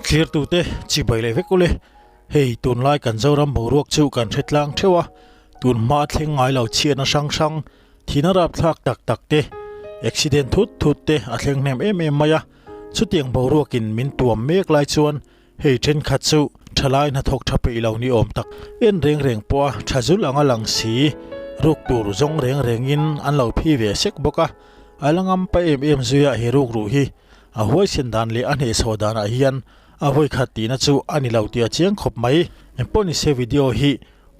Thlirtute chibai leh vek ule, hei tunlai kan Zoram boruak chu kan hre tlang theuh a, tun hma thleng ngai lo chhiatna hrang hrang, thihna rapthlak tak tak te, accident thut thut te a thleng hnem em em mai a, chutiang boruakin min tuam mek lai chuan hei thenkhat chu thalai hnathawk tha peih lo ni awm tak en reng reng pawh a tha zul anga lang si, ruk tur zawng reng rengin an lo phi ve sek bawk a, a la ngam pa em em zuia he rukruh hi. A huaisen dan leh a hnehchhuah danah hian a vawi khat tihna chu a ni lo tih a chiang khawp mai. Engpawh nise video hi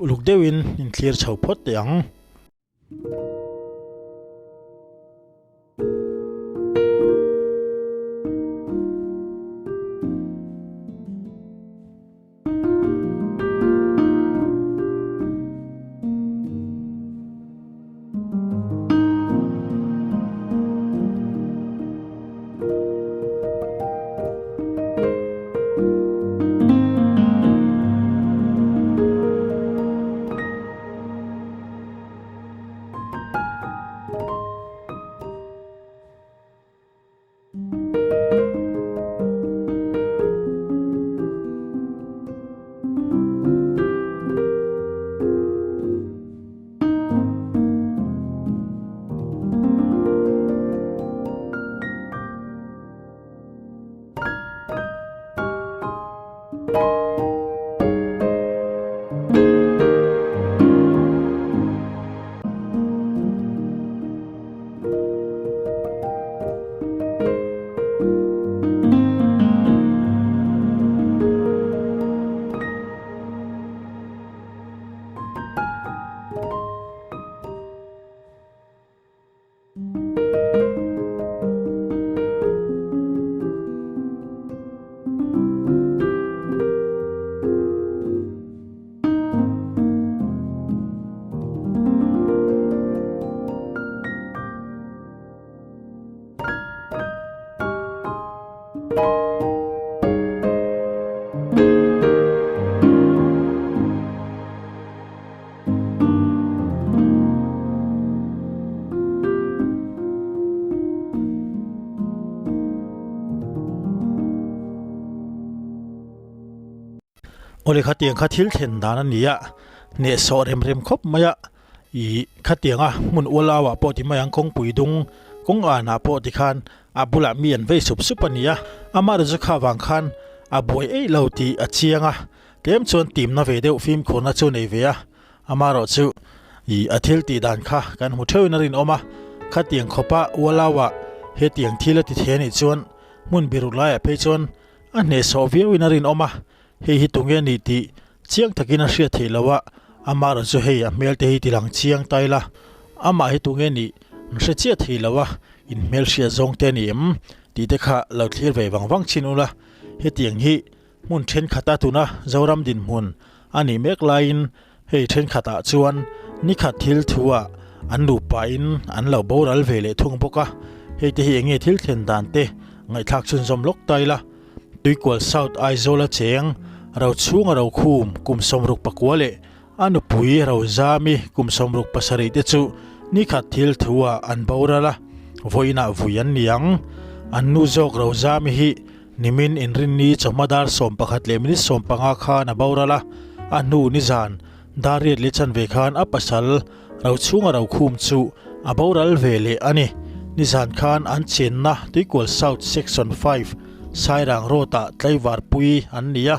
uluk deuhin in thlir chho phawt teh ang. Awle khatiang kha thil thlen dan a ni a, hnehsawh rem rem khawp mai a, ih khatianga hmun ual au ah pawh ti mai ang kawngpui dung kawng anah pawh tikhan a bulah mi an vei sup sup a ni a, amaherawhchu chu kha vang khan a buai eih lo tih a chiang a, tlem chuan timna ve deuh fimkhurna chu nei ve a, amaherawhchu ih a thil tih dan kha kan hmu theuhin a rinawm a, khatiang khawpa ual au ah hetiang thil a ti thei a nih chuan hmun biruk laiah phei chuan A hnehsawh viauin a rinawm a, hei hi tunge a nih tih chiang takin a hriat theih loh a, amah rawn chu hei a hmel te hi tilang chiang ta ila, amah hi tunge a nih an hre chiah thei lo a, in hmel hriat zawng te a ni em tih te kha lo thlir ve vang vang chin ula, hetiang hi hmun thenkhat a tuna Zoram dinhmun a nih mek laiin hei thenkhatah chuan nikhat thil thu ah an nupa in an lo boral ve leh thung bawk a, hei te hi eng nge thil thlen dan te ngaihthlak chhunzawm lawk ta ila, Tuikual South Aizawl a cheng Rochhunga Rokhum kum 64 leh a nupui Rozami kum 67 te chu nikhat thil thu ah an boral a, vawiinah vui an ni ang, an nu zawk Rozami hi Nimin inrinni chawhma dar 11:15 khan a boral a, a hnu nizan dar riat leh chanve khan a pasal Rochhunga Rokhum chu a boral ve leh a ni. Nizan khan an chenna Tuikual South Section 5 Sairang Road-ah tlaivarpui an ni a,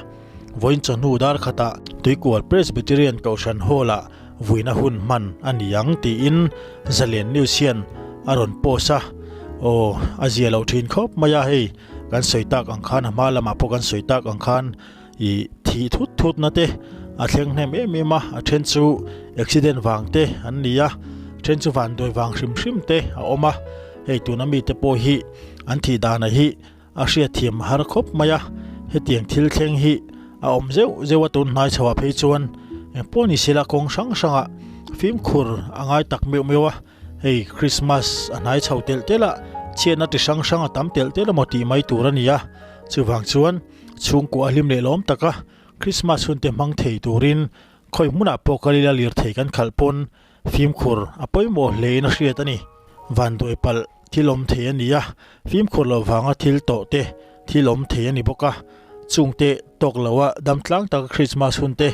vawiin chawhnu dar khatah Tuikual Presbyterian Kohhran Hall-ah vuina hun hman a ni ang tiin Zalen News hian a rawn post a. Aw, a zia lo thin khawp mai a hei. Kan sawi tak ang khan a hma lamah pawh kan sawi tak ang khan ih thih thut thut na te a thleng hnem em em a, a then chu accident vang te an ni a, then chu vanduai vang hrim hrim te a awm a, hei tuna mite pawh hi an thih danah hi a hriatthiam har khawp mai a, hetiang thil thleng hi a awm zeuh zeuh a tun hnai chhoah phei chuan engpawh ni sela kawng hrang hrangah fimkhur a ngai tak meuh meuh a. Hei Christmas a hnai chho telh telh a, chhiatna ti hrang hrang a tam telh telh emaw tih mai tur a ni a, chuvang chuan chhungkua a hlim leh lawm taka Christmas hun te hmang thei turin khawi hmunah pawh kal ila lirthei kan khalh pawn fimkhur a pawimawh hlein a hriat a ni. Vanduai palh thil awm thei a ni a, fimkhur loh vanga thil tawh te thil awm thei a ni bawk a, Chungte tawk loa dam tlang taka Krismas hun te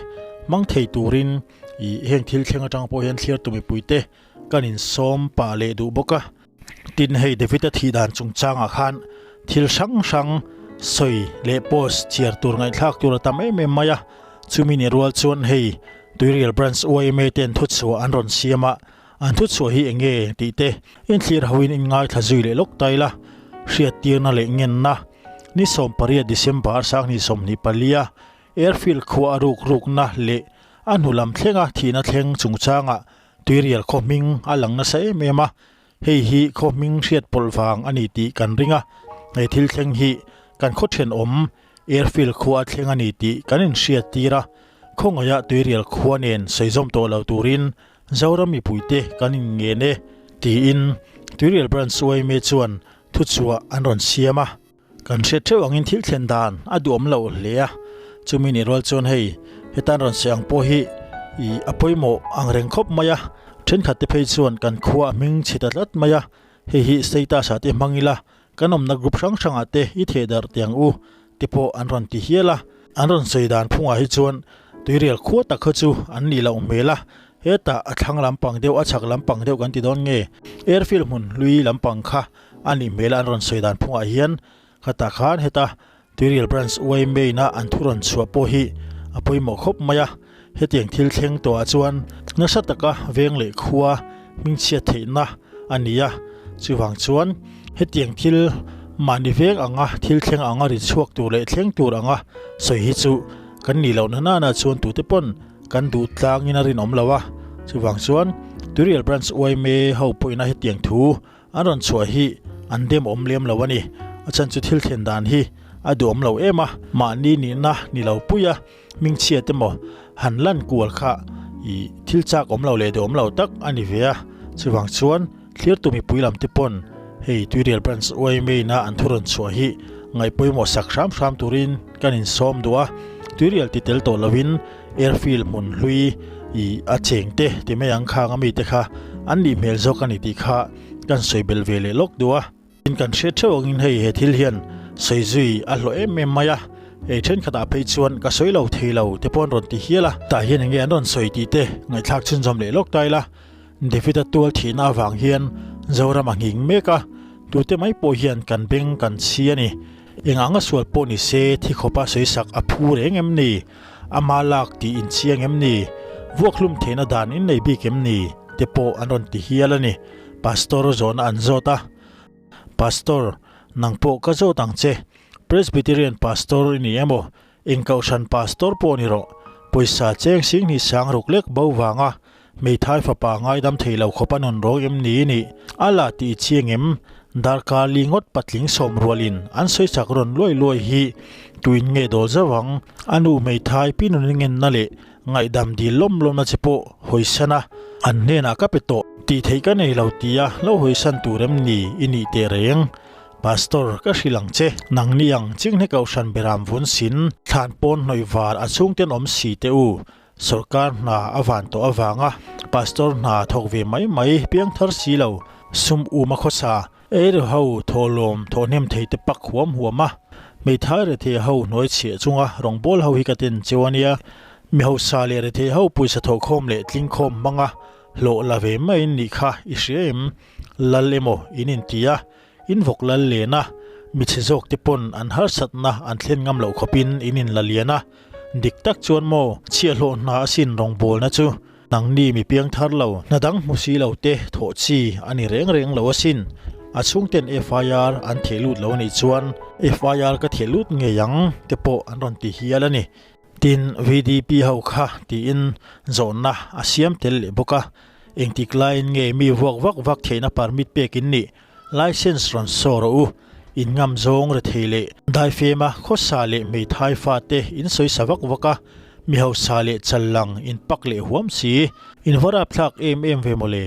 hmang thei turin ih heng thil thleng atang pawh hian thliartu mipuite kan insawm pah leh duh bawk a. Tin hei David-a thih dan chungchangah khan thil hrang hrang sawi leh post chhiar tur ngaihthlak tur a tam em em mai a, chumi ni rual chuan hei Tuirial Branch yma ten thuchhuah an rawn siam a, an thuchhuah hi eng nge tih te inthlir hoin in ngaithla zui leh lawk ta ila, hriattirna leh ngenna ni 18 December 2024 a Airfield khua a ruk rukna leh a hnu lam thlenga thihna thleng chungchangah Tuirial khaw hming a lang nasa em em a, hei hi khaw hming hriat pawlh vang a ni tih kan ring a, he thil thleng hi kan khaw thenawm Airfield khua a thleng a ni tih kan inhriat tir a, khawngaihah Tuirial khua nen sawi zawm tawh lo turin Zoram mipuite kan inngen e tiin Tuirial Branch yma chuan thuchhuah an rawn siam a. Kan hriat theuh angin thil thlen dan a duhawm lo hle a, chumi nih rual chuan hei hetan rawn sawi ang pawh hi ih a pawimawh ang reng khawp mai a, thenkhat te phei chuan kan khua a hming chhe ta tlat mai a, hei hi status ah te hmang ila kan awmna group hrang hrang ah te i theh darh teh ang u te pawh an rawn ti hial a, an rawn sawi dan phungah hi chuan tuirial khua tak kha chu an nih loh hmel a, hetah a thlang lampang deuh a chhak lampang deuh kan ti dawn nge airfield hmun hlui lampang kha A nih hmel an rawn sawi dan phungah hian khatah khan heta Tuirial Branch yma in a an thu rawn chhuah pawh hi a pawimawh khawp mai a, hetiang thil thleng tawhah chuan nasa taka veng leh khua hmingchhiat theihna a ni a, chuvang chuan hetiang thil mahni veng anga thil thleng anga ri chhuak tur leh thleng tur anga sawi hi chu kan nih lohna nana chuan tute pawn kan duh tlangin a rinawm lo a, chuvang chuan Tuirial Branch yma ho pawhin a hetiang thu An rawn chhuah hi an dem awm lem lo a ni. A chhan chu thil thlen dan hi a duhawm lo em a, mahni nihna ni lo pui a, hmingchhiat emaw han lan kual kha ih thil chak awm lo leh duhawm lo tak a ni ve a. Chuvang chuan thlirtu mipui lam te pawn hei Tuirial Branch yma in a an thu rawn chhuah hi ngaihpawimawh sak hram hram turin kan insawm duh a. Tuirial ti tel tawh lovin Airfield hmun hlui ih a cheng te ti mai ang khang a mite kha an nih hmel zawk a ni tih kha kan sawi bel ve leh lawk duh a. Tin kan hriat theuh angin hei he thil hian sawi zui a hlawh em em mai a, hei thenkhatah phei chuan ka sawi lo thei lo te pawh an rawn ti hial a, tah hian enge an rawn sawi tih te ngaihthlak chhunzawm leh lawk ta ila. David-a tual thihna avang hian Zoram a nghing mek a, tute mai pawh hian kan beng kan chhi a ni. Eng anga sual pawh ni se thi khawpa sawisak a phu reng em ni? Ama lak tih inchiang em ni? Vuakhlum theihna dan in nei bik em ni? te pawh an rawn ti hial a ni. Pastor zawhna an zawt a. Pastor, nang pawh ka zawt ang che. Presbyterian Pastor i ni emaw? Eng kohhran Pastor pawh ni rawh. Pawisa cheng sing hnih sang ruk lek bo vanga hmeithai fapa ngaidam thei lo khawp a nun rawng em ni nih? A la tih chiang em? Darkar li ngawt patling sawm rualin an sawi chak rawn luai luai hi tuin nge dawl zauh ang? A nu hmeithai pi nun ngenna leh ngaihdam dil lawm lawmna che pawh hawisan a, an hnenah ka pe tawh tih theih ka nei lo tia lo hawisan tur em ni i nih teh reng? Pastor, ka hrilh ang che, nangni ang chinghne kohhran beram vun sin, thlan pawn hnawih var a chhungten awm si teh u, Sawrkar hna a van tawh avanga Pastor hna thawk ve mai mai piangthar si lo, sum um a khawsa, eiru ho thawhlawm thawhhnem thei te pak huam huam a, hmeithai rethei ho hnuai chhiah chunga rawngbâwl ho hi ka ten cheu a nia, mi hausa leh rethei ho pawisa thawhkhawm leh tlingkhawm hmanga hlawh la ve maiin nih kha i hria em? Lal emaw in inti a, in vawk lal len a, mi chhe zawk te pawn an harsatna an thlen ngam loh khawpin in inla lian a, Dik tak chuan maw, chhiahhlawh hna asin rawngbawlna chu nangni mi piang thar lo, hna dang hmu si lo te thawh chi a ni reng reng lo asin. A chhungten FIR an theh lut lo anih chuan FIR ka theh lut ngei ang te pawh an rawn ti hial a ni. Tin, VDP ho kha tiin zawhna a siam tel leh bawk a, engtik laiin nge mi vuak vak vak theihna permit pek in nih License rawn saw rawh u, in ngam zawng rethei leh daifema khawsa leh hmeithai fate in sawi sa vak vak a, mi hausa leh chal lang in pak leh huam si, in va rapthlak em em ve mawle,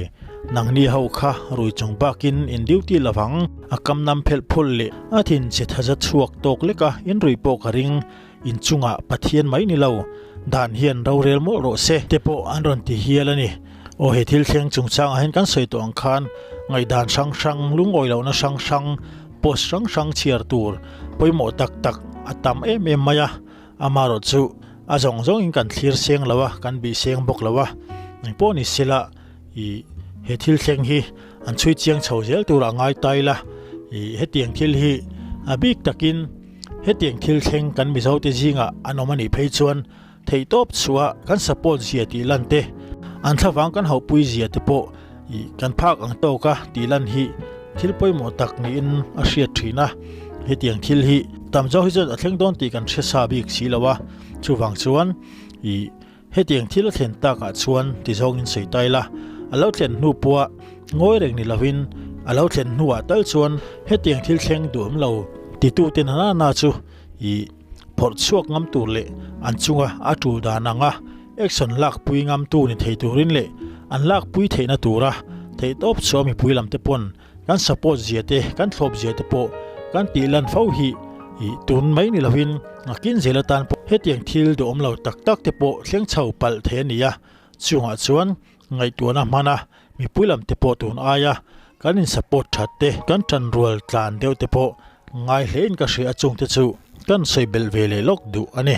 nangni ho kha rui chung bakin in duty lovang, a kam nam phelh phawlh leh a thin che thaza chhuak tawk lek a in rui pawh ka ring, in chungah Pathian mai ni lo, dan hian rorel mawlh rawh se te pawh an rawn ti hial a ni. Aw he thil thleng chungchangah hian kan sawi tawh ang khan ngaihdan hrang hrang, lungawi lohna hrang hrang, post hrang hrang chhiar tur pawimawh tak tak a tam em em mai a, amaherawh chu a zawng zawngin kan thlir seng lo a, kan bih seng bawk lo a, engpawh ni sela ih he thil thleng hi an chhui chiang chho zel turah ngai ta ila, ih hetiang thil hi a bik takin hetiang thil thleng kan Mizote zingah an awm a nih phei chuan Theihtawp chhuah kan support zia tih lan te, an thlavang kan hauhpui zia te pawh ih kan phak ang tawk a tih lan hi thil pawimawh tak niin a hriat thin a. Hetiang thil hi tam zawk hi chuan a thleng dawn tih kan hre sa bik si lo a, chuvang chuan ih hetiang thil a thlen takah chuan ti zawngin sawi ta ila, a lo thlen hnu pawha ngawi reng ni lovin a lo thlen hnuah tal chuan hetiang thil thleng duhawm lo titute nana na chu ih Phawrh chhuak ngam tur leh an chunga a tul dan anga action lak pui ngam tu ni thei turin leh an lak pui theihna tura theihtawp chhuah mipui lam te pawn kan support zia te kan thlawp zia te pawh kan tih lan fo hi ih tun mai ni lovin ngakin zel atan pawh hetiang thil duhawm lo tak tak te pawh thleng chho palh thei a ni a, chungah chuan ngaihtuahna hmana mipui lam te pawh tun aia kan in support that te kan tanrual tlan deuh te pawh ngai hlein ka hria a chungte chu kan sawi belh ve leh lawk duh a ni.